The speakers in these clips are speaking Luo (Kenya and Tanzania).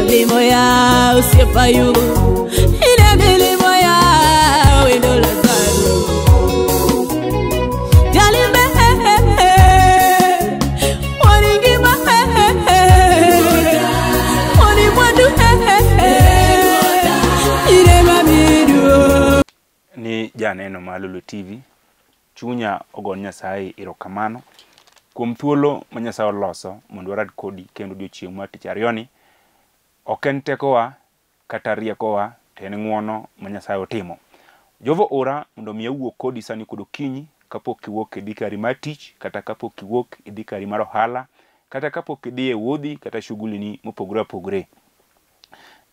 Milimo ya osiepa yugo, ine milimo ya wendo Lazaro. Jalimbe waningima wanimwandu ine mamidu. Ni janeno mar Lolwe TV, chunya ogon Nyasaye erokamano kuom thuolo ma Nyasaye oloso mondo warad kodi kendo odiochieng' mar tich ariyoni. Ok en tekowa kata riekowa, to en ng'uono ma Nyasaye otimo. Jehova ora mondo mi awuo kodi sani kod okinyi kapok iwuok idhi kari mar tich, kata kapok iwuok idhi kari mar ohala, kata kapok idhi e wuodhi kata shughuli ni mopogore opogore.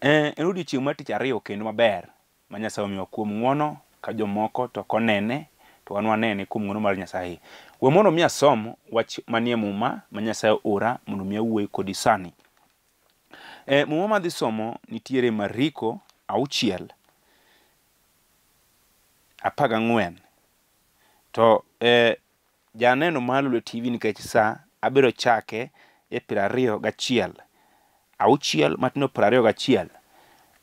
En odiochieng' mar tich ariyo kendo maber ma Nyasaye omiyowa kuom ng'uono ka jomoko to ok onene, to wan wanene kuom ng'uono mar Nyasaye. We mondo mi asom wach manie muma ma Nyasaye ora mondo mi awuoye kodi sani. Muma madhi somo nitiere Mariko 6 14. To janeno mar Lolwe TV nikech sa abiro chake e 21. 6 matindo 21.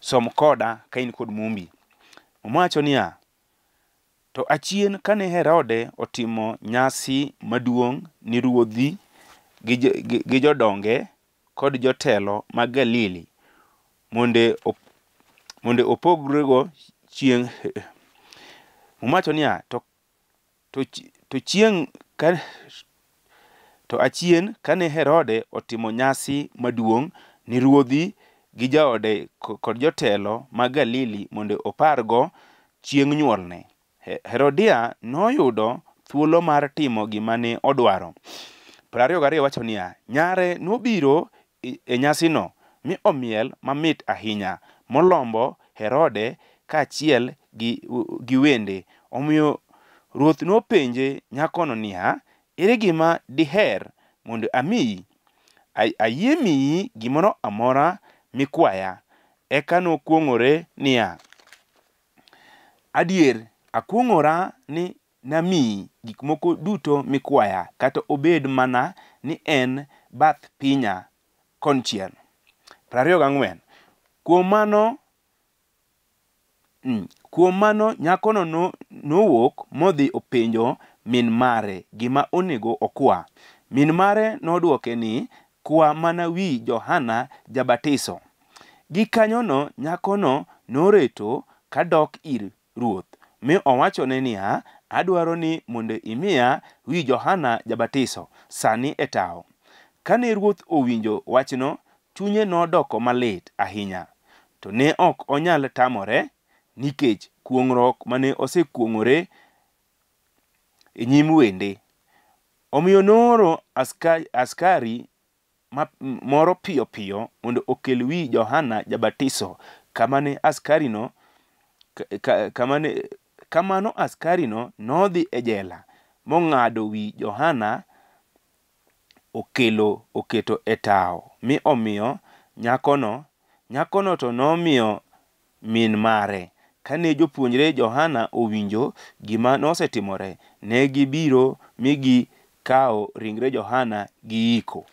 Som koda ka in kod mumbi. Muma wacho niya, to achien kane Herode otimo nyasi maduong' ni ruodhi gi jodonge kod jotelo mag Galili mondo opogrego chieng'. Muma wacho niya, to achien kane Herode otimo nyasi maduong' ni ruodhi gi jaode kod jotelo mag Galili mondo opargo chieng' nyuolne, Herodia noyudo thuolo mar timo gima ne odwaro. 22 wacho niya, nyare nobiro e nyasino mi omiel mamit ahinya molombo Herode kaachiel gi wende. Omiyo ruoth nopenje nyakono niya, ere gima diher mondo amiyi? Ayie miyi gimoro amora mikwaya. Eka nokuong'ore niya, adier akuong'ora ni namiyi gik moko duto mikwaya, kata obed mana ni en bath pinya konchiel. 24. Kuom mano nyakono nowuok modhi openjo min mare gima onego okwa. Min mare nodwoke ni, kwa mana wi Johana Jabatiso. Gikanyono nyakono noreto kadok ir ruoth, mi owachone niya, adwaro ni mondo imiya wi Johana Jabatiso sani e tawo. Kane ruoth owinjo wachno, chunye nodoko malit ahinya, to ne ok onyal tamore nikech kuong'ruok mane osekuong'ore e nyim wende. Omiyo nooro askari moro piyo piyo mondo okel wi Johana Jabatiso. Kamano askarino nodhi e jela mong'ado wi Johana okelo oketo e tawo mi omiyo nyakono. Nyakono to nomiyo min mare. Kane jopuonjre Johana owinjo gima nosetimore, ne gibiro mi gikawo ringre Johana giyiko.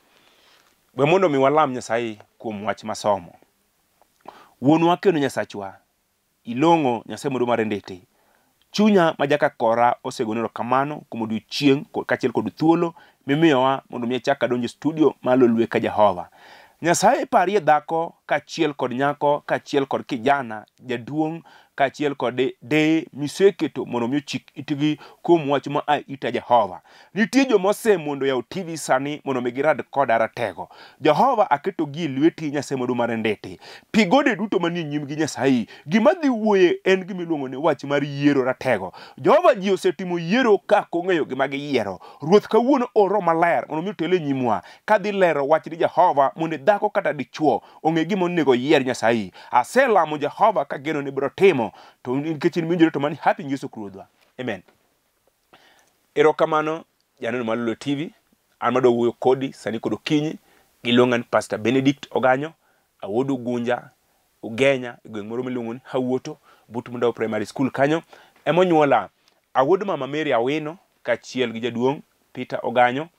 We mondo mi walam Nyasaye kuom wach masomo. Wuonwa kendo Nyasachwa, ilong'o Nyasaye mondo mar ndete. Chunya ma jaka kora osegoni erokamano kuom odiochieng' kaachiel kod thuolo mimiyowa mondo mi achak adonj e studio mar Lolwe ka Jehova. Nyasaye parie dhako kaachiel kod nyako kaachiel kod kijana jaduong' kaachiel kod deye miseketo mondo mi ochik itgi kuom wach ma a ita Jehova. Nitie joma osemondo yawo TV sani mondo mi girad koda ratego. Jehova aketogi e lweti Nyasaye maduong' mar ndete. Pi gode duto manie nyimgi Nyasaye. Gima dhi wuoye en gima iluongo ni wach mar yiero ratego. Jehova ji osetimo yiero ka ok ong'eyo gima giyiero. Ruoth kawuono oro maler mondo mi otel e nyimwa kadhi lero wach ni Jehova mondo dhako kata dichuo ong'e gima onego oyier Nyasaye. Aselamo Jehova kageno ni biro timo, to nikech in miwinjore to mani happy Yesu Ruodhwa. Amen. Erokamano janeno mar Lolwe TV, an madwa wuoyo kodi sani kod okinyi. Giluonga ni Pastor Benedict Oganyo, awuod Ugunja, Ugenya, e gweng' moro miluongo ni Hawuoto, but Mundao Primary School kanyo. Emonyuola, awuod Mama Mary Awino kaachiel gi jaduong' Peter Oganyo.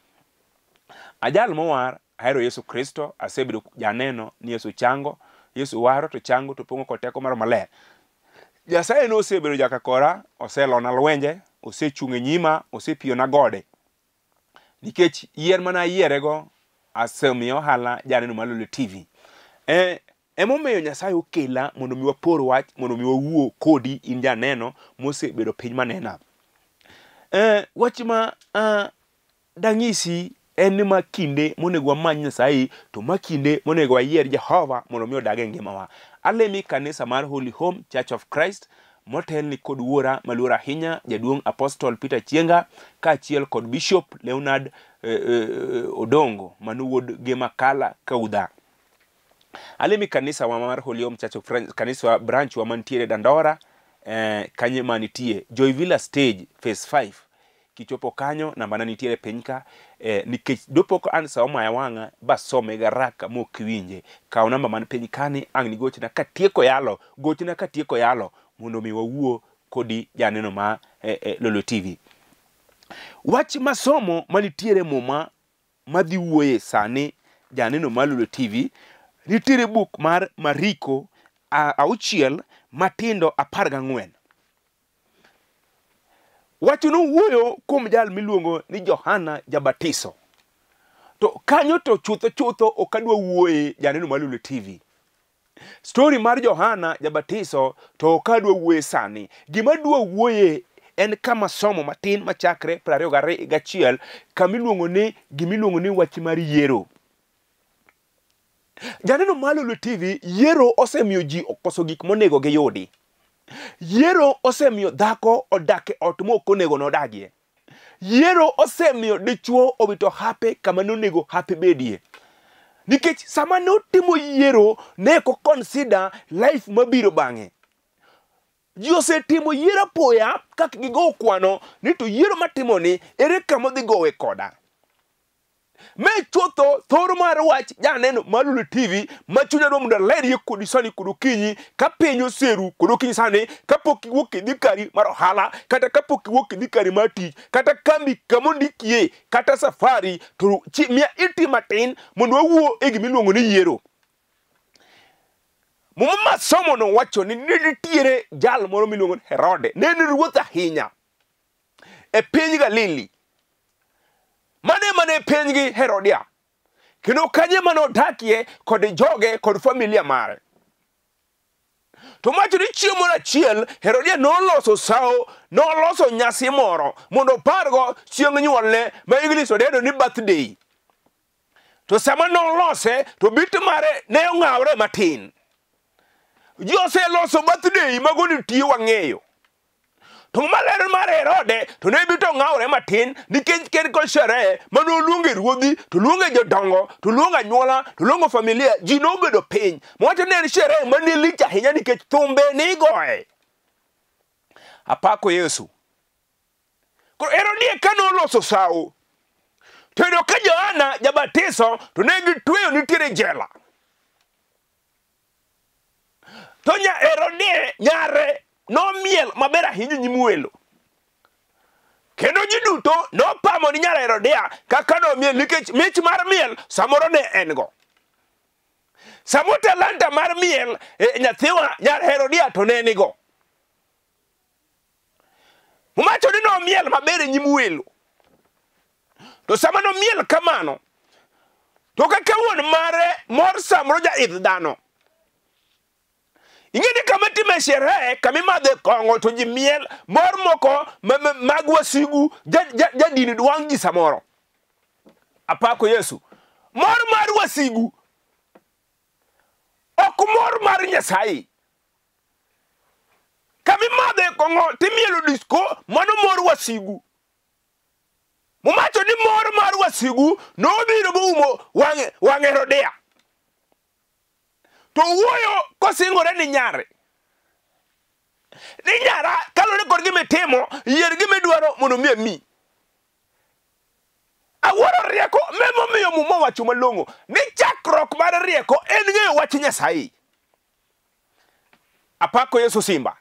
Ajal mowar, ahero Yesu Kristo, asebedo janeno ni Yesu chango, Yesu waro to chango to pong'o kod teko mar maler. Nyasaye nosebedo jaka kora, oselona lwenje, osechung' e nyima, osepiyona gode. Nikech yier mana ayierego asemiyo ohala Janeno mar Lolwe TV. Emomiyo Nyasaye okela mondo mi wapor wach, mondo mi wawuo kodi in janeno mosebedo piny manena. Wach ma dang'isi en ni ma kinde monego wamany Nyasaye to ma kinde monego wayier Jehova mondo mi odag e ngimawa. Alemi kanisa mar Holy Home Church of Christ motelni kod wuora maluor ahinya jaduong' Apostle Peter Chienga kaachiel kod Bishop Leonard Odongo mano wuod Gema Kala Kaudha. Alemi kanisa wa mar Holy Home Church of Christ, kanisa branch wa mantiere Dandora, kanye manitie Joy Villa Stage Phase 5. Kichopo kanyo namba na nitiere piny ka, nikech dopok an sa omaya wang'a basome garaka mok iwinje. Kaw namba man piny kani ang' nigochna katieko yalo, gochna katieko yalo mondo mi wawuo kodi janeno ma Lolwe TV. Wach masomo manitiere Muma madhi wuoye sani janeno ma Lolwe TV, nitiere buk mar Mariko 6 matindo 14. Wachno wuoyo kuom jal miluongo ni Johana Jabatiso. To kanyo to chutho chutho ok adwa wuoye janeno mar Lolwe TV. Story mar Johana Jabatiso to ok adwa wuoye sani. Gima adwa wuoye en kama somo matin machakre 21 kama iluongo ni gimiluongo ni wach mar yiero. Janeno mar Lolwe TV, yiero osemiyo ji okoso gik monego giyudi. Yiero osemiyo dhako odak e ot mok onego nodagie. Yiero osemiyo dichuo owito hape kama nonego hape bedie. Nikech sama notimo yiero ne ok consider life mabiro bang'e. Ji osetimo yiero apoya kaka gigo kwano ni to yiero matimo ni ere kama odhi gowe koda. Me chutho thor mar wach janeno mar Lolwe TV ma chunya dwa mondo alernie kodi sani kod okinyi ka piny oseru kod okinyi sani kapok iwuok idhi kari mar ohala kata kapok iwuok idhi kari mar tich kata kambi kama ondikie kata safari to miya iti matin mondo wawuo e gima iluongo ni yiero. Muma masomo no wacho ni ne nitiere jal moro miluongo ni Herode, ne en ruoth ahinya e piny Galili. Mane mane pinygi Herodia. Kendo kanye mane odakie kod joge kod familia mare. To macho ni chieng' moro achiel Herodia noloso sawo, noloso nyasi moro mondo opargo chieng' nyuolne ma English odendo ni birthday. To sama nolose to bit mare ne ong'awre matin. Ji oseloso birthday mago nitie wang'eyo. To maler mar Herode to ne bito ng'awre matin nikech ken kod sherehe mane oluonge ruodhi to luonge jodongo to luongo anyuola to luongo familia ji nobedo piny. Mowacho ni en sherehe mane lich ahinya nikech thumbe nigoye. Apako Yesu. Koro Herode ka noloso sawo to yudo ka Johana Jabatiso to ne gitweyo nitiere jela. To nya Herode nyare nomiel maber ahinya nyim welo. Kendo ji duto nopamo ni nyar Herodia kaka nomiel nikech mich mar miel samoro ne en go. Samo talanta mar miel nyathiwa nyar Herodia to ne nigo. Owacho ni nomiel maber e nyim welo. To sama nomiel kamano to kaka wuon mare mor samoro jaidh dhano. Ing'e ni kama itime sherehe, kama imadhe kong'o to ji miel, mor moko mag wasigu jadini wang' ji samoro. Apako Yesu. Mor mar wasigu ok mor mar Nyasaye. Kama imadhe kong'o timielo disco, mano mor wasigu. Mowacho ni mor mar wasigu nobiro moumo wang' Herodia. To wuoyo kosingore ni nyare. Ni nyara kaluwore kod gima itimo, yier gima idwaro mondo mi amiyi. Awuoro rieko memomiyo Muma owacho malong'o ni chakruok mar rieko en ng'eyo wach Nyasaye. Apako Yesu simba.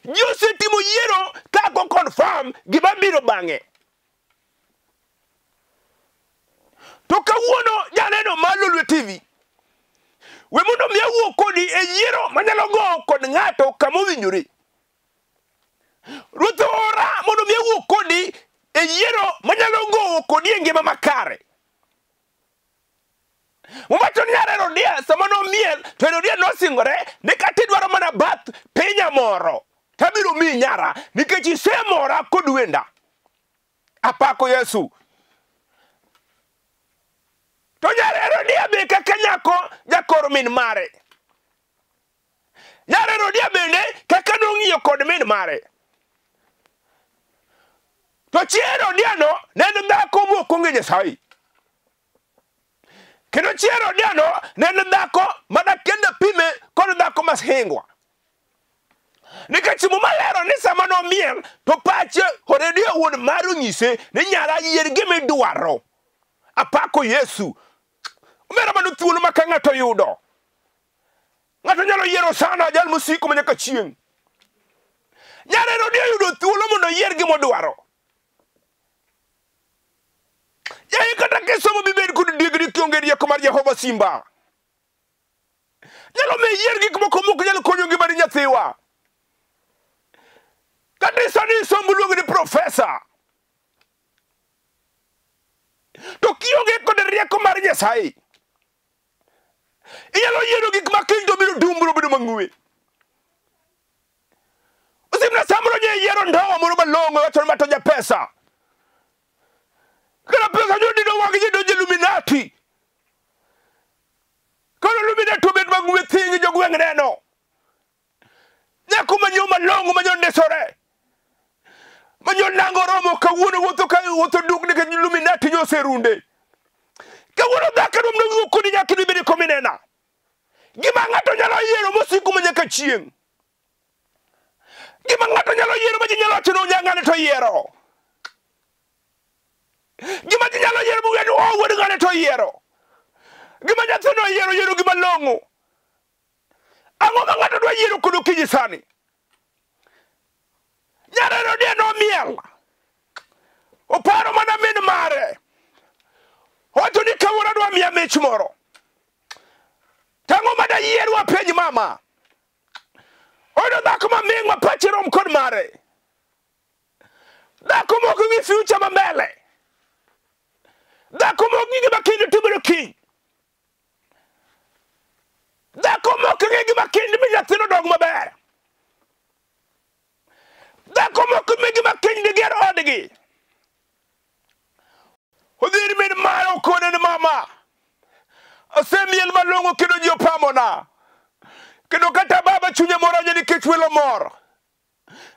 Ji osetimo yiero ka ok confirm gima biro bang'e. To kawuono janeno mar Lolwe TV, We mondo mi awuo kodi e yiero manyalo go kod ng'ato kama owinjore. Ruoth oora mondo mi awuo kodi e yiero manyalo gowo kodi e ngima makare. Wacho ni nyar Herodia sama nomiel to Herodia nosingore ni kata idwaro mana bath pinya moro tabiro miyi nyara nikech isemora kod wenda. Apako Yesu. To nyar Herodia be kaka nyako jakor min mare. Nyar Herodia bende kaka nong'iyo kod min mare. To chi Herodia no ne en dhako mok ong'e Nyasaye. Kendo chi Herodia no ne en dhako mana kendo pime kod dhako masingwa. Nikech Muma lero ni sama nomiel to pache Herodia wuon mare onyise ni nyara yier gima idwaro. Apako Yesu. Omera mano thuolo ma ka ng'ato yudo. Ng'ato nyalo yiero sana jal mosiko ma nyaka chieng'. Nyar Herodia oyudo thuolo mondo oyier gima odwaro. Yaye kata kisomo bibed kod digri kionge rieko mar Jehova Simba. Nyalo miyo iyier gik moko mok nyal konyo ngimani nyathiwa. Kata sani isomo luongo ni profesa. To kionge kod rieko mar Nyasaye, inyalo yiero gik ma kiny to biro dum biro bedo mang'we. Osiepna samoro nye yiero ndowa moro malong'o wacho ni ma to japesa. Kata pesa jodino wang' ji donjo Illuminati. Koro Illuminati obet mang'we thing jogweng' neno. Nyako manyo malong'o manyo ndisore. Manyo nango romo kawuono wuotho ka wuotho duk nikech Illuminati nyo oserunde. Kawuono dhako dwa mondo owuo kodi nyaka ibed kominena. Gima ng'ato nyalo yiero mosiko ma nyaka chieng'. Gima ng'ato nyalo yiero ma ji nyalo wacho ni onyang'ane to yiero. Gima ji nyalo yiero mowuok ni oh wuod ng'ane to yiero. Gima nyathino oyiero yiero gima long'o. Ang'o ma ng'ato dwa yiero kod okinyi sani? Nyar Herodia nomiel. Oparo mana min mare. Owacho ni kawuono adwa miya mich moro. Tang'o ma dayier wapenj mama. Oyudo dhako ma ming' ma pache rom kod mare. Dhako mok ng'i future ma mbele. Dhako mok ng'i gima kiny timore kiny. Dhako mok ng'i gima kiny mi nyathino dong maber. Dhako mok ng'i gima kiny diger odgi. Odhi ir min mare okone ni mama. Asemiel malong'o kendo ji opamona. Kendo kata baba chunye mor ahinya nikech welo mor.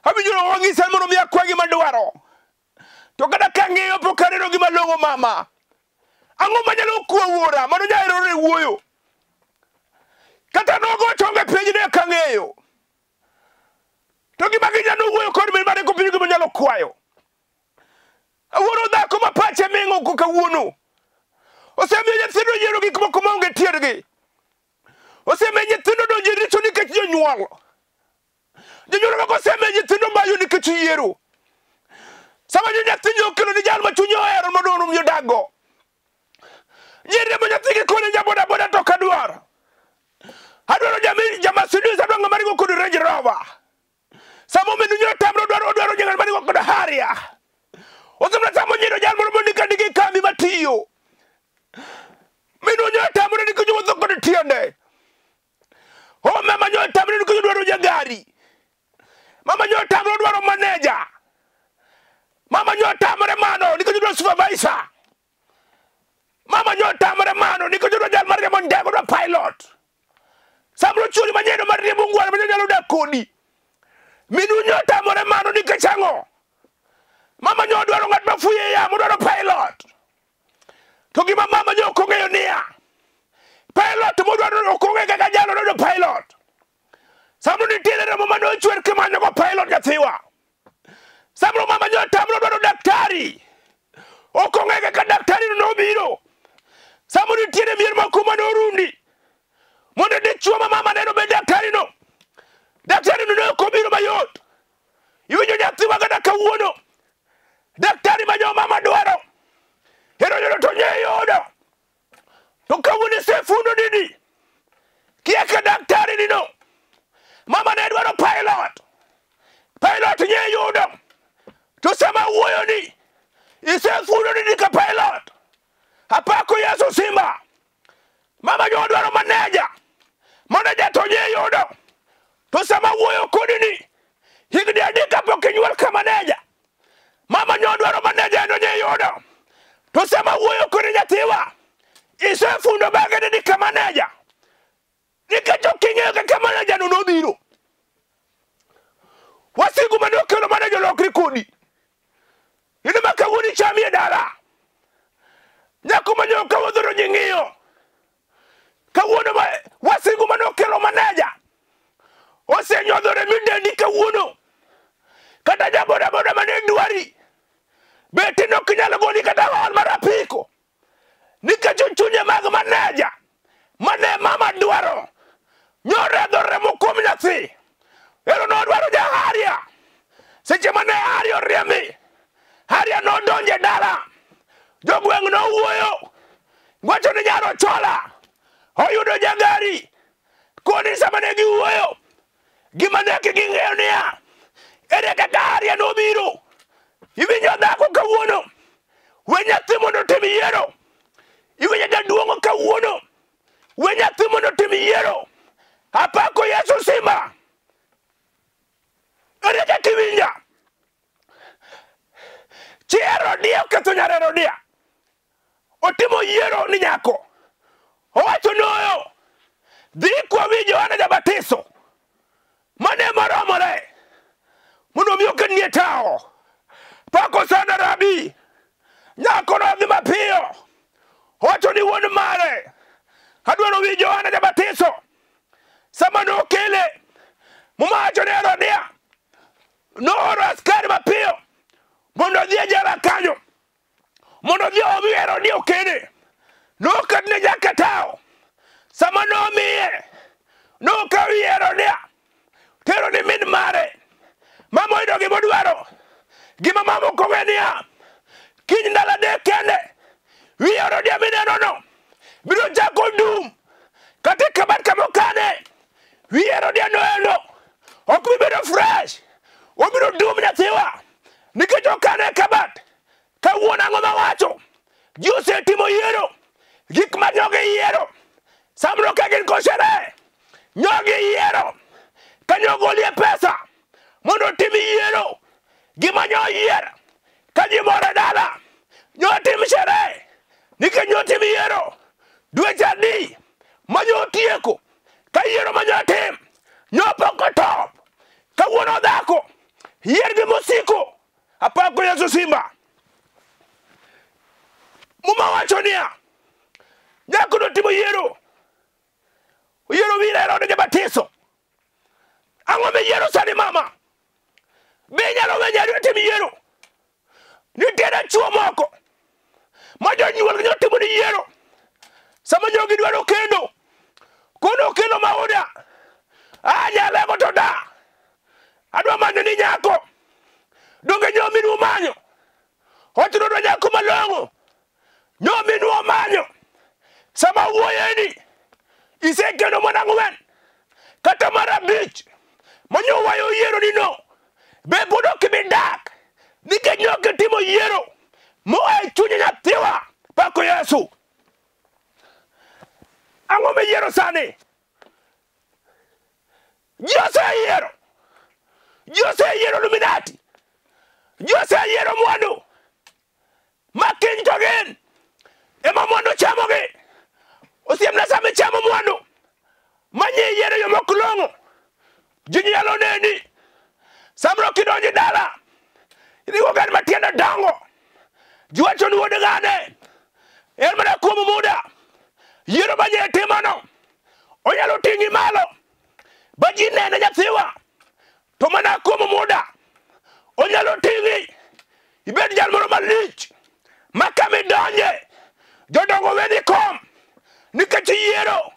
Awinjo wang'isa mondo mi akwa gima dwaro. To kata kang'iyo pok aneno gima long'o mama. Ang'o manyalo kuo wuora? Mano nyahero ne wuoyo. Kata nogo chonge piny ne ok ang'eyo. To gima ginyalo wuoyo kod min mare kopinjo gima nyalo kwayo. Awuoro dhako ma pache ming'o ko kawuono. Osemiyo nyithindo yiero gik moko maonge tiendgi. Osemiyo nyithindo donjo e richo nikech jonyuol. Jonyuol moko osemiyo nyithindo bayo nikech yiero. Sama nyathini okelo ni jal ma chunye ohero mondo orom jodago. Nyiriambo nyathigi kone ja boda boda to ok adwar. Adwaro ja Mercedes, adwaro ng'ama ringo kod Range Rover. Sama omenu nyo tamro dwaro odwaro ng'ama ringo kod Harrier. Osemna samo nyiero jal moro mondika ndike kambi matiyo. Minu nyo tamre nikech owuotho kod tiende. O mama nyo tamre nikech odwaro jagari. Mama nyo tamre odwaro manager. Mama nyo tamre mano nikech odwaro supervisor. Mama nyo tamre mano nikech odwaro jal mariembo ndege, odwaro pilot. Samoro chuny manyien mar riembo ngwaro ma nyalo dak kodi. Minu nyo tamore mano nikech ang'o? Mama nyo dwaro ng'at ma fuyo e yamo, odwaro pilot. To gima mama nyo ok ong'eyo niya, pilot modwaro ok ong'e kaka jalo dwaro pilot. Samoro nitiere remo mane ochwer kimanyogo pilot nyathiwa. Samoro mama nyo tamro dwaro daktari. Ok ong'e kaka daktari no nobiro. Samoro nitiere mier moko mane orundi. Mondo dichuo ma mama neno bed daktari no. Daktari no ne ok obiro mayot. Iwinjo nyathiwa kata kawuono. Daktari ma nyo mama dwaro. Hero yudo to nye yudo. To kawuono isefundo didi. Ndika daktari nino. Mama ne dwaro pilot. Pilot nye yudo. To sama wuoyo ni isefundo ni ndika pilot. Apako Yesu Simba. Mama nyo dwaro maneja. Maneja to nye yudo. To sama wuoyo kodi ni higni adek kapok inyuol ka maneja. Mama nyo dwaro maneja endo nye yudo. To sama wuoyo kodi nyathiwa isefundo bage ni ndika maneja. Nikech ok ing'eyo kaka maneja no nobiro. Wasigu mane okelo maneja olokre kodi. Ino ma kawuono ichami e dala. Nyako ma nyo kawuono ji ng'iyo. Kawuono wasigu mane okelo maneja osenyodhore midendi kawuono. Kata ja boda boda mane dwari beti no ok nyal goli kata hol mar apiko. Nikech chunye mag maneja mane mama dwaro nyoredho remo kuom nyathi. Ero nodwaro ja Haria. Seche mane Haria oriembi, Haria nodonjo e dala. Jogweng' nowuoyo wacho ni nyar Ochola oyudo jagari. Koni sama ne giwuoyo gima ne ok ging'eyo niya ere kaka Haria nobiro. Iwinjo dhako kawuono, we nyathi mondo otim yiero. Iwinjo jaduong' kawuono, we nyathi mondo otim yiero. Apako Yesu Simba. Ere kaka iwinja? Chi Herodia oketho nyar Herodia. Otimo yiero ni nyako. Owacho noyo, dhi kwa wi Johana Jabatiso mane moromore mondo mi oketnie tawo. Pako sana Rabi. Nyako nodhi mapiyo. Owacho ni wuon mare, adwaro wi Johana Jabatiso. Sama nokele, Muma wacho ni Herodia nooro askari mapiyo mondo odhi e jela kanyo, mondo odhi omi Herodia okene. Noketne nyaka tawo. Sama nomiye, nokawo wi Herodia tero ni min mare. Mama oyudo gima odwaro. Gima mama okowe niya, kiny ndalo adek kende wi Herodia minenono biro chako dum kata e kabat kama okane. Wi Herodia noendo ok bi bedo fresh. Obiro dum nyathiwa nikech okane e kabat. Kawuono ang'o mawacho? Ji osetimo yiero. Gik ma nyogi yiero samoro ka gin koshere nyogi yiero. Ka nyogolie pesa mondo otim yiero. Gima nyo yier ka ji mor e dala nyo tim sherehe nikech nyo tim yiero. Dweche adi ma nyo tieko ka yiero ma nyo tim nyo pok otop. Kawuono dhako yier gi mosiko. Apako Yesu Simba. Muma wacho niya, nyako notimo yiero. Oyiero wi Herode Jabatiso. Ang'o miyiero sani mama? Be inyalo we nyari otim yiero? Nitiere chuo moko ma jonyuolgi nyotimo ni yiero. Sama jogi dwaro kendo, kono okelo mauda. Anyalego to da. Adwa manyo ni nyako. Donge nyo minu omanyo. Owacho ni odwa nyako malong'o. Nyo minu omanyo. Sama wuoyeni isekendo mana ang'wen kata mar abich manyo wayo yiero ni no. Be pod ok ibi dak nikech ne ok itimo yiero moa e chuny nyathiwa. Pako Yesu. Ang'o miyiero sani? Ji oseyiero. Ji oseyiero Illuminati. Ji oseyiero mwandu ma kiny to gin ema mwandu chamogi. Osiepna sama ichamo mwandu manye yiero yo mok long'o, ji nyalo neni. Samoro kidonjo e dala iriwo gari matiende dongo. Ji wacho ni wuod ng'ane en mana kuom muda. Yiero manye itimono onyalo ting'i malo ba ji nene nyathiwa, to mana kuom muda onyalo ting'i ibed jal moro malich ma kamidonje jodongo weni kom nikech yiero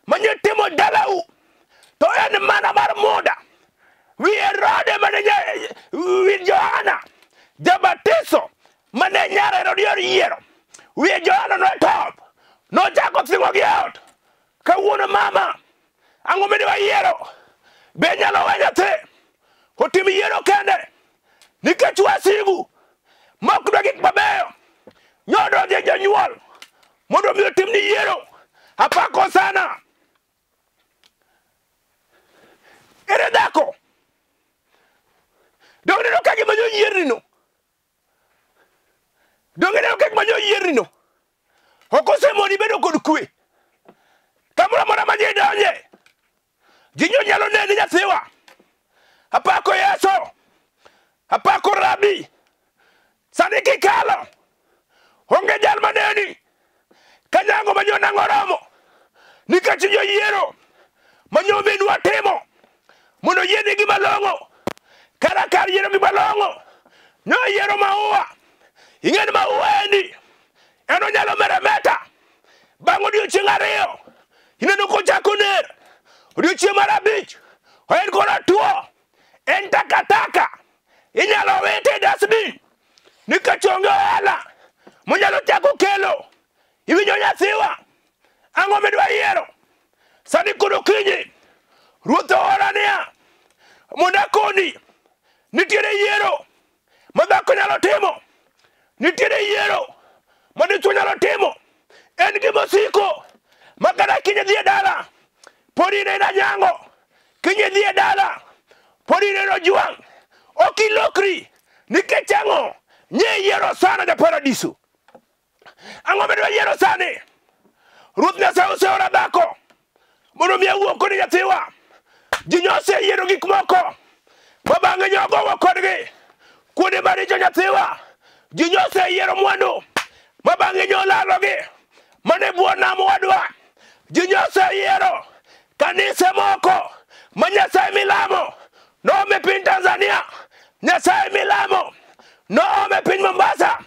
manye timo dalau to en mana mar muda. Wi Herode mane wi Johana Jabatiso mane nyar Herodia oyiero. Wi Johana notop nochako thingo gi ot. Kawuono mama Ang'o midwa yiero? Be nyalo we nyathi otim yiero kende nikech wasigu mok dwa gik mabeyo nyodonje jonyuol mondo mi otimni yiero. Apako sana. Ere dhako? Donge ineno ka gima nyoyiernino? Donge ineno ka gima nyoyiernino? Ok osemoni bedo kod kwe. Kamoro amora ma ji donje, ji nyalo neni nyathiwa. Apako Yesu. Apako Rabi. Sani kikalo, onge jal maneni. Kanyango manyo nang'o romo. Nikech joyiero manyo minwa timo mondo yieni gima long'o. Kara kar yiero gima long'o, nyo yiero maua. Ing'e ni maua endi en onyalo meremeta bang' odiochieng' ariyo. Ineno kochako ner. Odiochieng' mar abich en koro tuo. En takataka. Inyalo wite e dustbin nikech onge ohala monyalo chako kelo. Iwinjo nyathiwa? Ang'o midwa yiero? Sani kod okinyi Ruoth oora niya mondo akoni nitiere yiero ma dhako nyalo timo, nitiere yiero ma dichuo nyalo timo. En gima osiko ma kata kiny idhi e dala pod ineno Anyango, kiny idhi e dala pod ineno Ojwang', ok ilokri nikech ang'o? Nye yiero sana ja paradiso. Ang'o midwa yiero sani? Ruoth Nyasaye oseora dhako mondo mi awuo kodi nyathiwa. Ji nyoseyiero gik moko ma bang'e nyogowa kodgi kuonde maricho nyathiwa. Ji nyoseyiero mwandu ma bang'e nyolalogi mane bwo nam wadwa. Ji nyoseyiero kanise moko ma Nyasaye milamo noome piny Tanzania, Nyasaye milamo noome piny Mombasa.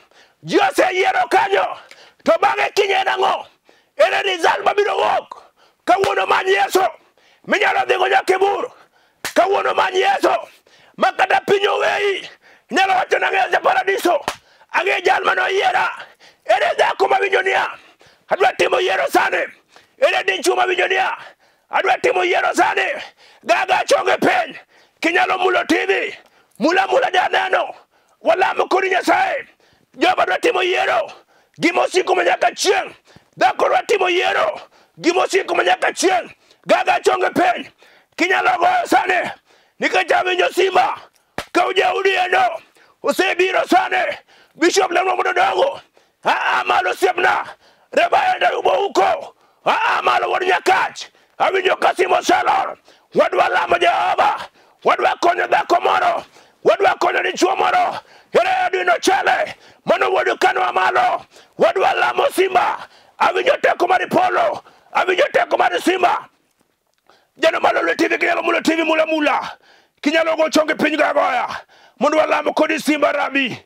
Ji oseyiero kanyo to bang'e kiny en ang'o? Ere result mabiro wuok? Kawuono many Yesu minyalo dhigo nyaka e bur. Kawuono many Yesu ma kata piny oweyi inyalo wacho ni ang'eyo ja paradiso, ang'eyo jal manoyiera. Ere dhako mawinjo niya adwa timo yiero sani? Ere dichuo mawinjo niya adwa timo yiero sani? Gaga chonge piny kinyalo mulo TV, mula mula janeno. Walamo kodi Nyasaye. Joma dwa timo yiero gima osiko manyaka chieng'. Dhako dwa timo yiero gima osiko manyaka chieng'. Gaga chonge piny kinyalo goyo sani nikech awinjo simba ka ujaudi endo osebiro sani. Bishop Lemwa mondo dongo. Aa malo osiepna, Rebaenda ubo huko. Aa malo wuod Nyakach. Awinjo ka simo oselor. Wadwa lamo Jehova. Wadwa konyo dhako moro. Wadwa konyo dichuo moro. Ere Edwin Ochele mano wuod Kanwa malo. Wadwa lamo simba. Awinjo teko mar polo. Awinjo teko mar simba. Jano malo lwe TV kinyalo mulo TV mula mula. Kinyalo go chonge piny gagoya. Mondo walamo kodi simba Rabi.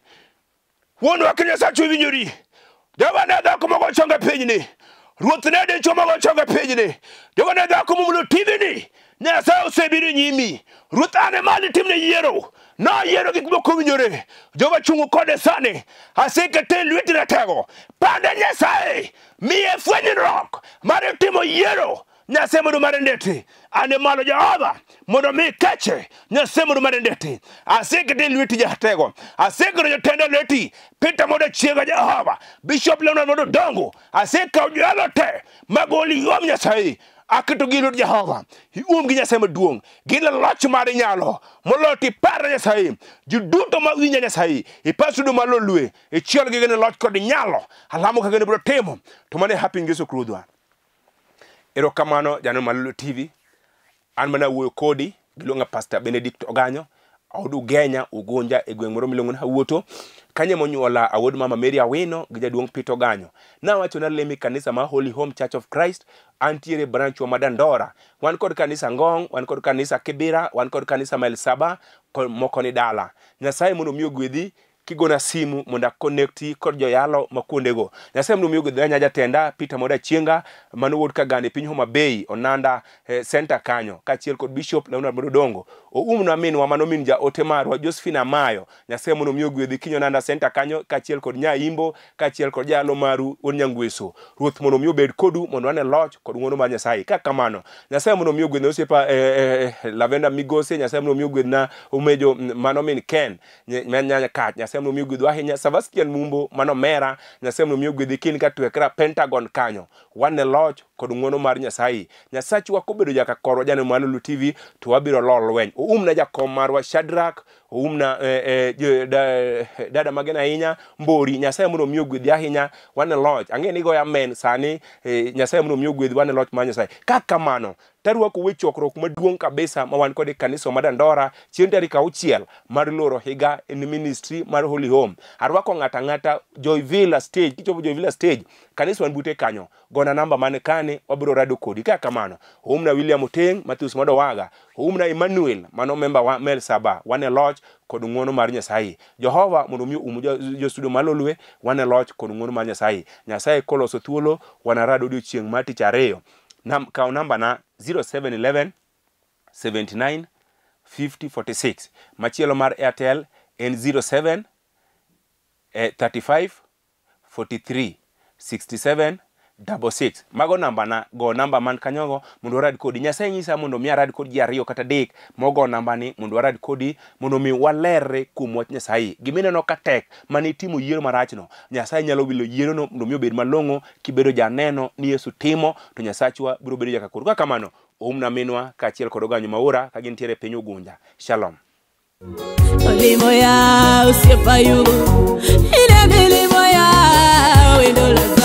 Wuonwa ki Nyasachu iwinjori. Jehova ne dhako mogo chonge pinyni. Ruoth ne dichuo mogo chonge pinyni. Jehova ne dhako momulo TV ni. Nyasaye osebiro nyimi. Ruoth ane mali timne yiero. Noyiero gik moko owinjore. Jehova chungo kode sani. Asekete lweti ratego. Pande Nyasaye. Miye fwenyruok mar timo yiero. Nyasaye mondo mar ndeti. Ane malo Jehova mondo mi keche. Nyasaye mondo mar ndeti. Asekete lweti jatego. Aseketo jotende lweti. Peter mondo chiega Jehova. Bishop Leonard mondo dongo. Asekawo jalo te magoli yom Nyasaye. Aketo gi lwet Jehova. Ium gi Nyasaye maduong'. Gin loch mar nyalo. Moloyo tipar Nyasaye. Ji duto ma winjo Nyasaye. Ipas duto malo lwe. Ichiel gi gene loch kod nyalo. Alamo kaka gine biro timo. To mane happy Yesu Ruodhwa. Erokamano janeno Malolo TV. An mana wuoyo kodi giluonga Pastor Benedict Oganyo. Aod Ugenya Ugunja e gweng' moro miluongo ni Hawuoto. Kanyo monyuola awuod mama Mary Awino gi jaduong' Peter Oganyo. Nawacho nalemo e kanisa mar Holy Home Church of Christ. Antiere branch wa ma Dandora. Wan kod kanisa Ngong, wan kod kanisa Kibira, wan kod kanisa Mail Saba, moko ni dala. Nyasaye mondo omi ogwedhi. Kigona simu mondo akonekti kod joyalo ma kuondego. Nyasaye mondo omi ogwedh nya jatenda Peter Moda Chienga mano wuod Kagande piny Homa Bay Onanda center kanyo kaachiel kod Bishop Leonard Mododongo. Oumna minwa mano min jaote marwa Josephine Amayo. Nyasaye mondo omi ogwedhi kiny Onanda center kanyo kaachiel kod Nyaimbo kaachiel kod jayalo maru wuod Nyangweso. Ruoth mondo omi obed kodu mondo wane loch kod ng'wono mar Nyasaye. Ka kamano, Nyasaye mondo omi ogwedhna osiepa Lavenda Migose, Nyasaye mondo omi ogwedhna Umejo mano min Ken nyanya kach. Nyasaye mondo omi ogwedhwa ahinya. Sebastian Mumbo mano mera, Nyasaye mondo omi ogwedhi kin ka twekra Pentagon kanyo. Wane loch kod ng'wono mar Nyasaye. Nyasachwa kobedo jaka korwa janeno mar Lulu TV to wabiro lo lweny. Oumna jakom marwa Shadrack, oumna dada magen ahinya Mbori. Nyasaye mondo omi ogwedhi ahinya. Wane loch. Ang'e ni goyo amen sani. Nyasaye mondo omi ogwedhi wane loch mar Nyasaye. Ka kamano, tarwako we chokruok maduong' kabisa ma wan kod e kanisa ma Dandora chieng' tarik 6 mar loro higa en ministry mar Holy Home. Arwako ng'ato ang'ata Joy Villa stage, kichopo Joy Villa stage, kanisa wan bute kanyo. Gona namba man kane, wabiro rado kodi. Ka kamano, oumna William Oteng, Matthews Modowaga, oumna Emmanuel, mano member wa Mel Saba, wan e loch kod ng'wono mar Nyasaye. Jehova mondo omi um jo studio malolwe, wan e loch kod ng'wono mar Nyasaye. Nyasaye koloso thuolo, wanarad odiochieng' mar tich ariyo. Kaw namba na 0711 79 50 46. Machielo mar Airtel en 07 35 43 67 66. Mago namba na, go namba man kanyogo mondo warad kodi. Nyasaye nyisa mondo mi arad kod ji 2 kata 3 mogo namba ni mondo warad kodi mondo mi walerre kuom wach Nyasaye. Gimineno ka tek mane itimo yiero marachno, Nyasaye nyalo wilo yierono mondo mi obed malong'o kibedo janeno ni Yesu timo to Nyasachwa biro bedo jaka koru. Ka kamano, oumna minwa kaachiel kod Oganyo Maura ka gintiere e piny Ugunja. Shalom. Olimo ya osiepa yugo, ine milimo ya wendo Lazaro.